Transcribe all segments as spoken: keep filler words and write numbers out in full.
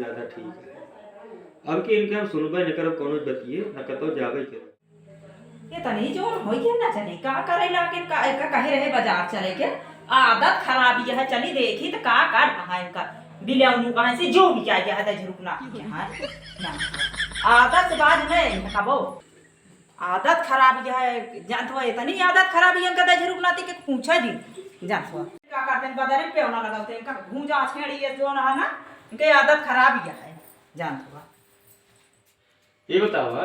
ज्यादा ठीक है। अब कि इनके हम सुनबे न करब, कौनो बतिये न कतौ जाबे के। ये तनी जोन होई के ना चली, का करे ला के का, का कहे रहे बाजार चले के? आदत खराब ये है, चली देखी त का का रहा है इनका। बिलिया उनु कहाँ से जो भी आ गया है, दजरुक ना के है। ना। आदत से बाज नहीं है, खाबो। आदत खराब ये है, जानत हो, इतनी आदत खराब ये इनका दजरुक नाती के पूछे जी, जानत हो। का करते हैं, बदरे पे होना लगाते हैं, इनका भूजा छेड़ी ये जो ना है ना, इनके आदत खराब ये है, जानत हो। ये बतावा,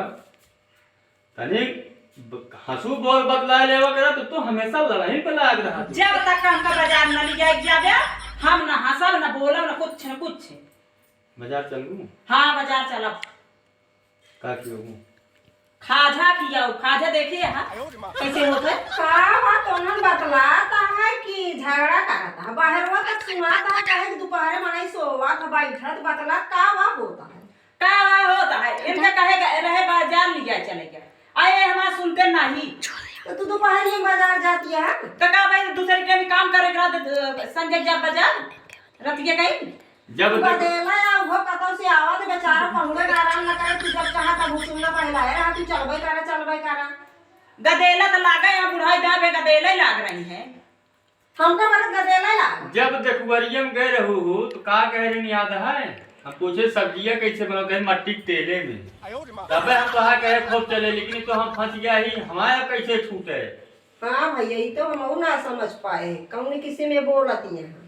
तनी ब-, हंसू बोल बतलाए लेवा करा, तो तू हमेशा लड़ाई पे लाग रहा। जब तक हमका बाजार न ले जाए जाबे, हम न हंसब, न बोलब, न कुछ, न कुछ। बाजार चलबू? हाँ, बाजार चलब। का खियोबू? खाजा खियाओ, खाजा देखिए, हाँ, कैसे होत है? का बा, तोनन बतलात है कि झगड़ा करत है? बाहरवा तक सुनात है, कहे कि दोपहरे मनई सोवत है, बैठत, बतलात का बा होत है? का बा होत है? इनका कहे ग-, रहे बाजार लिया चले गया। आए हमार सुनते नहीं। तो तू दोपहर में बाजार जाती है? तो का भाई, दूसरे के भी काम करे के रहते, अ, संजय जब बाजार, रतिया कहीं? जब तू देखो गदेला या उहो कतौ से आवत, बेचारा पहुँचे ना, आराम ना करे, तू जब चाहा तब हुकुम ना बहलाए रहा, तू चलबे करा, चलबे करा। गदेला तो लागे, यहाँ बुढ़ाई दाबे गदेला ही लाग रही है। हमका मरद गदेला लाग। जब देखुवरिया में गए रहू हो, तो का कहे रहनी याद है? हम पूछे, "सब्जिया कैसे बनाओ?" कहे, "मट्टी के तेले में।" तबे हम कहा कहे, "खूब चले, लेकिन तो हम फंस गया ही, हमारा कैसे छूटे?" हाँ भैया, ई तो हमहू ना समझ पाए, कौन किसी में बोलत यहाँ।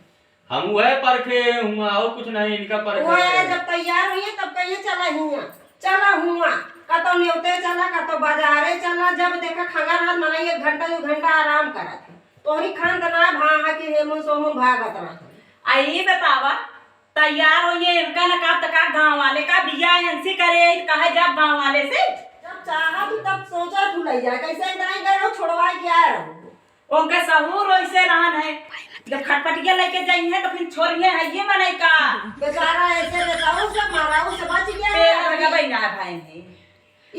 हम वह परखे हुआ, और कुछ नहीं, इनका परखे हुआ है। जब तैयार हुई है, तब कहिए, "चला हुआ, चला हुआ।" कतौ नेवते चला, कतौ बाजारे चला, जब देखा खंगा रहत, मनई एक घंटा, दो घंटा आराम करत है। तोहरी खान त ना भा है कि हेमुन सोमुन भागत रहत है। आ ई बतावा, तैयार होइए, इनका न का त का गाँव वाले का बिया एनसी करे, कहे जब गाँव वाले से। जब चाहा तू तब सोचा तू लई जाए, कैसे एक दाई गए रहो, छोड़वाए के आए रहो। उनके सहूर वैसे रहन है, जब खटपटिया लेके जाई है तो फिर छोड़िए है ये मने का। बेचारा ऐसे बेचारू से माराऊ से बच गया है। तेल लगावे ना है भाई ने।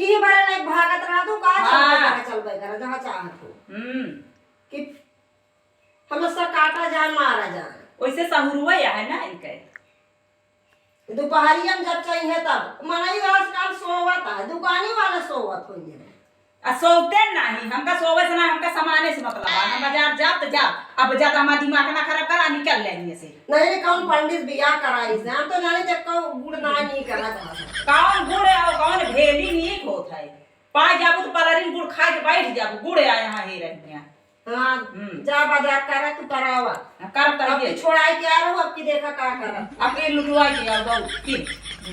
इही बरे लाइक भागत रहा तू का हाँ। चलबे करे, चलबे करे, जहाँ चाहत हो। हम्म। कि हम सब काटा जाए, मारा जाए। वैसे सहूरुआ है ना इनके। दुपहरिया में जब चाहिए तब। मनई आजकल सोवत है, दुकानी वाला सोवत होइए। आ सोवते नहीं, हमका सोवे से ना, हमका सामाने से मतलब है। हम बाजार जात जात, अब ज्यादा हमारा दिमाग ना खराब करा, निकल ले इनमें से। नहीं, नहीं, कौन पंडित बियाह कराई से? हम तो जाने जब कौन गुड़ ना नहीं करा था। कौन गुड़ है और कौन भेली नहीं होत है? पा जाबू तो पलरिन गुड़ खा के बैठ जाबू, गुड़ आए यहाँ हे रहिया। हाँ, हम्म। जा बाजार करा, तू करावा। हाँ, करब त अब हइये। की छोड़ाई के आ रहू, अब की देखा का करब। अब की लुटवाई के आ जाऊ, की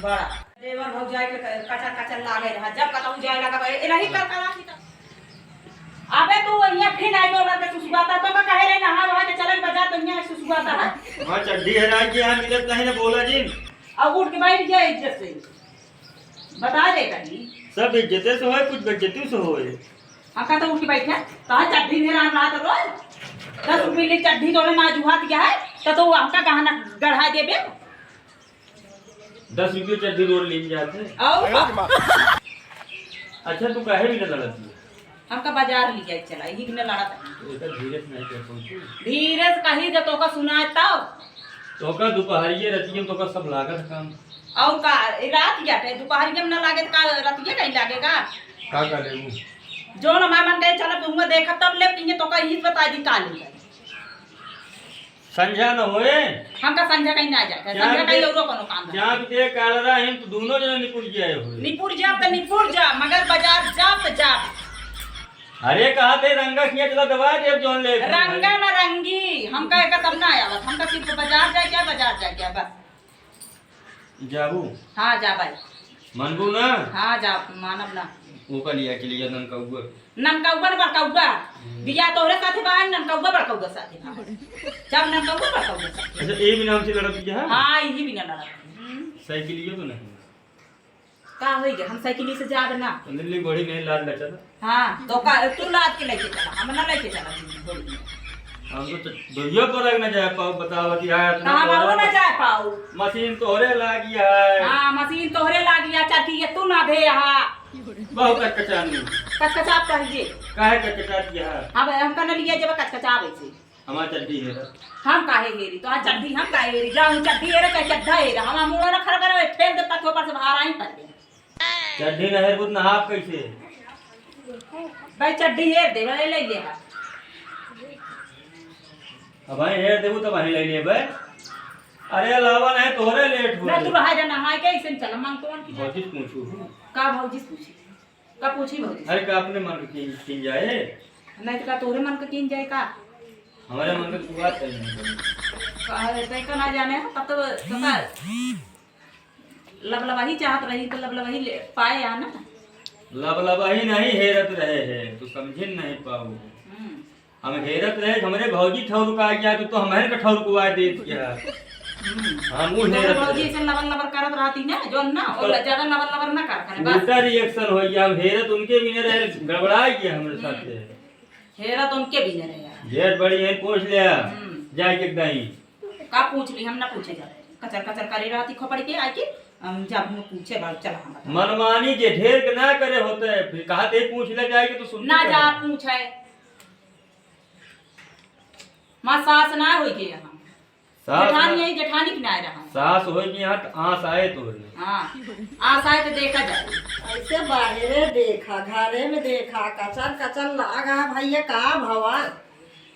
बड़ा। देवर भौजाई के क-, कचर कचर लागे रहा, जब कतहु जाए लगा, ए, नहीं कर करा की त। अबे तू वहिया फिर आई डोलर के सुसुआता, तो का कहे रे, नहा वहा के चले बाजार, तो यहाँ सुसुआता है। हाँ, चड्ढी हराई के यहाँ मिलत नहीं ना, बोला जिन। अब उठ के बैठ गया इज्जत से। बता दे कहीं। सब इज्जते से होए, कुछ बेइज्जती से होए। हमका तो उठ के बैठे, कहा चड्ढी में राम रात रोज। दस रुपये की चड्ढी तोड़े ना जुहात क्या है, तो, तो हमका गहना गढ़ा देबे। दस रुपये चड्ढी रोज लेके जाते। और? अच्छा, तू काहे भी ना लड़त है? हमका बाजार ले जाए चला, यही बिना लड़त है। एकर धीरे से नहीं कर पहुंचू। धीरे से कही जब तोका सुनाए तब। तोका दोपहरिये रतिये में तोका सब लागत काम। और का, ए, रात जाटे, दोपहरिये में ना लागे त का रतिये कहीं लागेगा? का कर लेबू? जो ना मैं मन कहे चला तुम देखा तब ले पीने तोका यही बता दी का ले जाए। संझा न होए। हमका संझा कहीं ना जाए, क्या संझा कहीं दे-, औरो कोनो काम रहे। क्या दे कालरा हिन तो दोनों जने निपुर जाए हो। निपुर जा त निपुर जा, मगर बाजार जा त जा। अरे कहा थे रंगा किया चला दबा दे अब जोन ले। रंगा ना रंगी, हमका एक तब ना आवत, हमका सिर्फ बाजार जाए क्या, बाजार जाए क्या, बस। जाबू? हाँ, जा भाई। मनबू ना? हाँ, जा, मानब ना। ओका लिया के लिया ननकौआ। ननकौआ न बड़कौआ। हम्म। बिया तोहरे साथे बा, ननकौआ बड़कौआ साथे बा। जब ननकौआ बड़कौआ साथे। अच्छा, ए बिना हमसे लड़त बिया? हाँ, यही बिना लड़त। हम्म। साइकिलियो तो नहीं। का होई गे? हम साइकिल से जाब ना। अंदर ले बड़ी नहीं लाद लचल। हाँ, तो का, तू लाद के लेके चला, हम ना लेके चला, बोल। हम तो च-, दहिया पर ना जाए पाओ, बताओ कि हाँ, तो इतना हम बड़ा ना जाए पाओ। मशीन तोहरे लागी है। हाँ, मशीन तोहरे लागी है, चाची ये तू ना दे हा। बहुत कचकचानी। कचकचाप कहिए। काहे कचकचात है? अब हमका ना लिया जब कचकचाप ऐसे। हमार चड्डी हेरा। हम काहे हेरी? तो आज चड्डी हम काहे हेरी? जा हम चड्डी हेरे, चाहे चड्ढा हेरे, हमार मुंह ना खड़ा करे, ठेल दे पथवा पर से बाहर आई पर। चड्डी ना हेरबू त नहाब कैसे? भाई चड्डी हेर दे, भाई ले ले हा। अब भाई हेर देबू तब भाई ले लेबे। अरे लावा नहीं तोहरे लेट हो। ना तू रहा जा, नहाए के ऐसे चल मांग तो की भौजी से पूछू। का भौजी से पूछी? का पूछी भौजी? अरे का अपने मन के किन, किन जाए? नहीं तो का तोहरे मन के किन जाए का? हमारे मन के तू बात कहीं नहीं करी। का है, तै का ना जाने हो, तब तो, तो का लबलबाही चाहत रही तो लबलबाही ले पाए आ ना। लबलबाही नहीं हेरत रहे है, तू समझिन नहीं पाऊ। हम्म। हम हेरत रहे, हमरे भौजी ठौर का गया तो, तो हमहन का ठौर को आ देत क्या? हम्म। हम वो तो हेरत भौजी रहे। ऐसे लबर लबर करत रहती ना, जो ना, और तो ज्यादा लबर लबर ना कर करे, बस। उल्टा reaction हो गया, हम हेरत उनके भी नहीं रहे, गड़बड़ा गया हमरे हम्म। साथ से। हेरत उनके भी नहीं रहे यार। जेठ बड़ी है, पूछ ले। हम्म। जाए के दाई। का पूछ ली, हम ना पूछे जाते। कचर कचर करे रहती खोपड़ी के आके, हम जब हम पूछे बात चला हम बता। मनमानी जे ढेर के ना करे होते, फिर कहा ते पूछ ले जाए के तो सुनती ना जा रहे। पूछे। माँ सास ना होई के यहाँ। सास जेठानी ना, यही जेठानी के ना रहा। सास होई के यहाँ तो आस आए तोरे। हाँ, आस आए तो देखा जाए। ऐसे बाहरे देखा, घरे में देखा, कचर कचर लागा भैया, का भवा?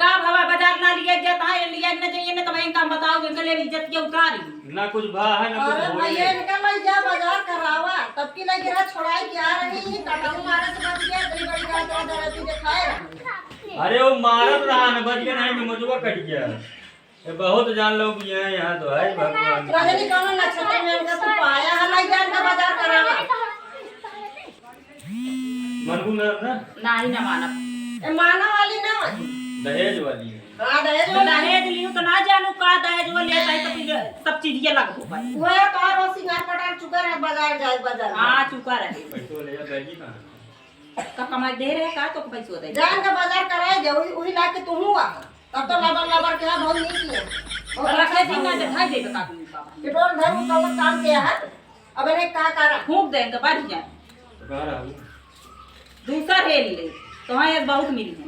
का भवा, बाजार ना लिया जाता है, लिया न जाइए न, तब इनका हम बताओगे, इनके लिए इज्जत के उतारी। ना कुछ भा है, ना कुछ अरे भोए। भैया, इनका ले जा बाजार करावा, तब की लगे रहा छोड़ाई के आ रही है, कटाऊ मारे से बच गया, इतनी बड़ी गाय तो डरती दिखाए रहा। अरे वो मारत रहा न, बच गया नहीं, मजुआ कट गया। ये बहुत जान लोग भी हैं यहाँ तो, हाय भगवान। रहे नहीं कौनो नक्षत्र में इनका तू पाया है, ले जा इनका बाजार करावा। मनबू ना, ना? नाही ना मानब। ए, माना वाली ना वाली? दहेज वाली है। हाँ, दहेज वाली। दहेज लियो तो ना जानू का दहेज वो लेता है तो फिर सब चीज ये लगबो भाई। वो है तो और वो सिंगार पटार चुका रहे, बाजार जाए, बाजार जाए। हाँ, चुका रहे। पैसो ले जा, बैगी कहाँ? का कमाई दे रहे का तो पैसो दे? जान का बाजार कराए दे, वही, वही लाके तू हुआ। तब तो लबर लबर के है, बहुत नीक है। बहुत रखे अच्छा दिन ना काम है। दिखाई देबे का तुम बाबा। पेट्रोल धरू, कौनो काम के है? अब इन्हें का करा? फूंक दे तो बढ़ जाए। तो कहाँ रहू? दूसर हेल ले, तो हाँ, ये बहुत मिली है।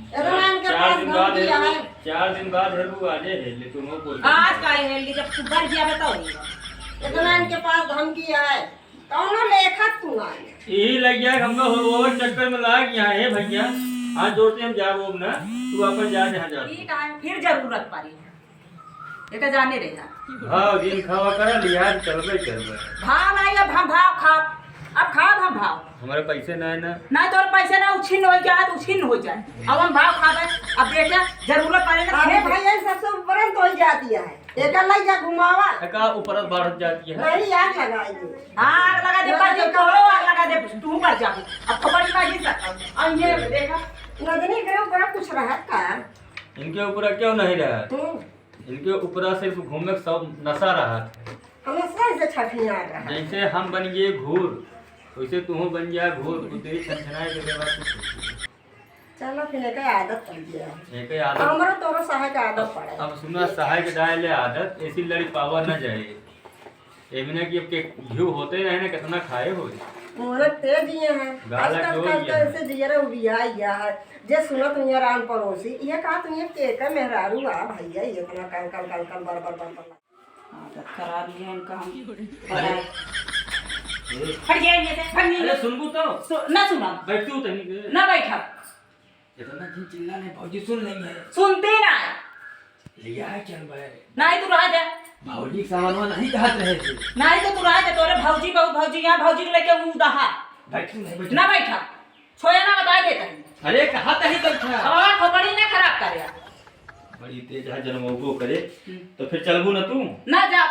इतना इनके चार पास दिन धन बाद किया हेलू, है। चार दिन बाद हेलू, आजे हेल ले, तुम हो बोल। आज का हेल ले, जब तू बढ़ गया बताओ। इतना इनके पास धन किया है, कौनो लेखक तू ना है। यही लग गया कि हम लोग वो चक्कर में लाग यहाँ है भैया। हाथ जोड़ते हम जाबो अब ना, तू अपन जा जहाँ जा। ठीक है, फिर जरूरत पड़ी। ये तो जाने रहे ना। भाव दिन खावा करा, लिहाज चलबे करबे। भाव नहीं, अब हम भाव खाब। अब खाब हम भाव। हमारे पैसे ना है ना। ना तोर पैसे ना उछिन्न हो जाए, तो उछिन्न हो जाए। अब हम भाव खाबे। अब बेटा, जरूरत पड़े ना, अरे खाबे। भाई, ये सबसे उपरंत हो जाती है। एकर लई जा घुमावा। एका ऊपर बढ़ जाती है। नहीं, आग लगाई दे। हाँ, आग लगा दे, लगा पर दे, तोरो आग लगा दे, तू मर जाबू। अब खबर ही बाजी सकता। अब ये देखा। नंदिनी के ऊपर कुछ रहा का? इनके ऊपर क्यों नहीं रहा? हम्म। इनके ऊपर सिर्फ घूमे के सब नशा रहा। हम नशा से छठिया रहा। जैसे हम बन गए घूर, वैसे तू बन गया घूर। तू तेरी छनछनाए के बाद कुछ नहीं। चलो, फिर एके आदत पड़ गया है। एके आदत। हमरो तोरो सहाय के आदत पड़े। अब सुना, सहाय के डाले आदत, ऐसी लड़ी पावा न जाए। एमने कि अब के घिउ होते रहे ना, कितना खाए हो। मोहरत तेज ये हैं। गाला आजकल जो कल ये तो है। ऐसे जियरा उबिया गया है। जे सुनत हुई राम पड़ोसी, ये कहा तुम ये के का मेहरारू आ भैया, ये इतना कल कल कल कल बर बर बर बर। आदत खराब ही है इनका, हम अरे। पढ़ाई। अरे। हट गया इनमें से, हट नहीं अरे, गया। सुनबू तो? सु-, ना सुना। बैठती हूँ तनी के। ना बैठा। इतना दिन चिल्ला नहीं, भौजी सुन लेंगे। सुनती ना है। लिया है क्या भाई? नहीं, तू रह जा। भौजी के सामान नहीं कहत रहे थे। नहीं तो तू रह जा, तोरे भौजी, बहू, भौजी, यहाँ भौजी के लेके मुंह दहा। बैठ, नहीं बैठ। ना बैठा। छोया ना बता देता है। अरे, कहा तही तब था। हमारा खोपड़ी ना खराब करे। बड़ी तेज है, जनमौगो करे। हम्म। तो फिर चलबू ना तू? ना जा।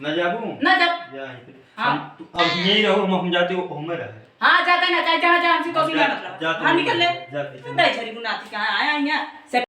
ना जाबू? ना जा। जा, ही पे। हाँ। हम, तू अब यहीं रहो, हम, हम जाते हो, हमें रहे। हाँ, जाते ना, चाहे जहाँ, जहाँ हमसे तो जा, भी ना मतलब। जा, हाँ, तू निकल ले। जा, तू तू नहीं झरी गुनाती कहाँ आया यहाँ से।